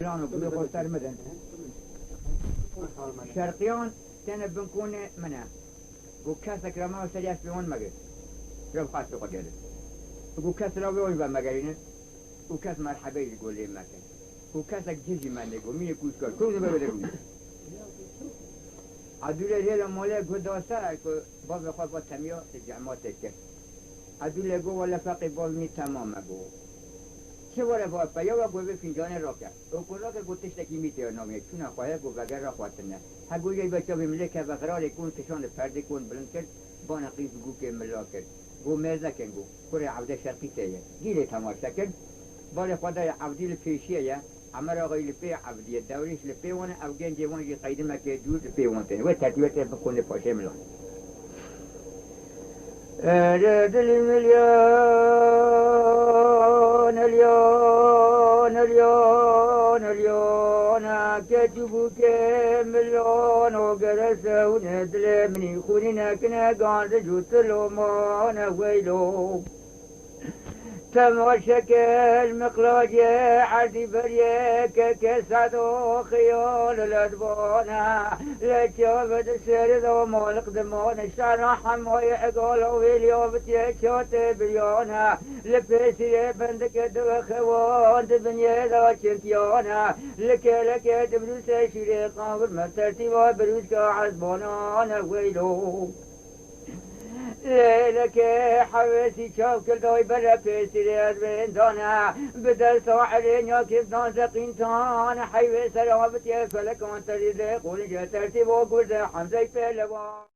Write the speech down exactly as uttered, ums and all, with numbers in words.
Lan û gulê xwe ser min din. Şerqiyan têne bin konê min e. Ku kesek re ma serî ez pê wan megirt. Rew xas pê xwe gerin. Ku kes re wê wan vemegerînin. Û kes merhebeyê ji gulê mekin. Û kesek cih jî mendê ku mînê kûçkar. Kû dibe wê de bûye. Edûlê rê li malê guh da ser ku bavê xwe va temiya li cematê kir. Edûlê got, wele feqî bavê min temam e, got. Çi were va peya we got vê fîncanê rake. Û ku rake got tiştekî mî tê namê. Çûna xwe ye got vegera xwe tine. He got yê ve çavê milê keve xiralê kon kişan li perdê kon bilind kir. Bana qîz gûkê mila kir. Got mêzekên got. Kurê Evdê Şerqî tê ye. Gîlê temaşe kir. Balê xwe dayê Evdî li pêşiyê ye. Emer Axayî li pê Evdî ye. Dewrîş li pê wan e, ew gencê wan jî qeydimekê dûr li pê wan tên. Wê tertîbê tê bikonê paşê milan. Ere dilî milyon, elyon, elyon, elyon, keçû bûkê milyon, o gere sewne dilê minî xûnî nekine gandic û tilomane weylo. Temaşe kir miqlacê erdî beriyê ke kesado xiyal ledbana. Lê çav di serê de maliq dimane. Şana hemayê egala wêliya bitiye çatê biriyana. Li pêsîrê bendike diwe xewan di binyê de çintiyana. Li kêlekê dibrûse şîrê qawir me tertîba birûska ezbanane weylo. Lêlekê hewêsî çav kir day bere pêsîrê ez wêndane. Bi desta erênya kêfdan zeqîntan heyvê sera bitiye felekan terî lê qûnce tertîbo gurze Hemzey pêlewan.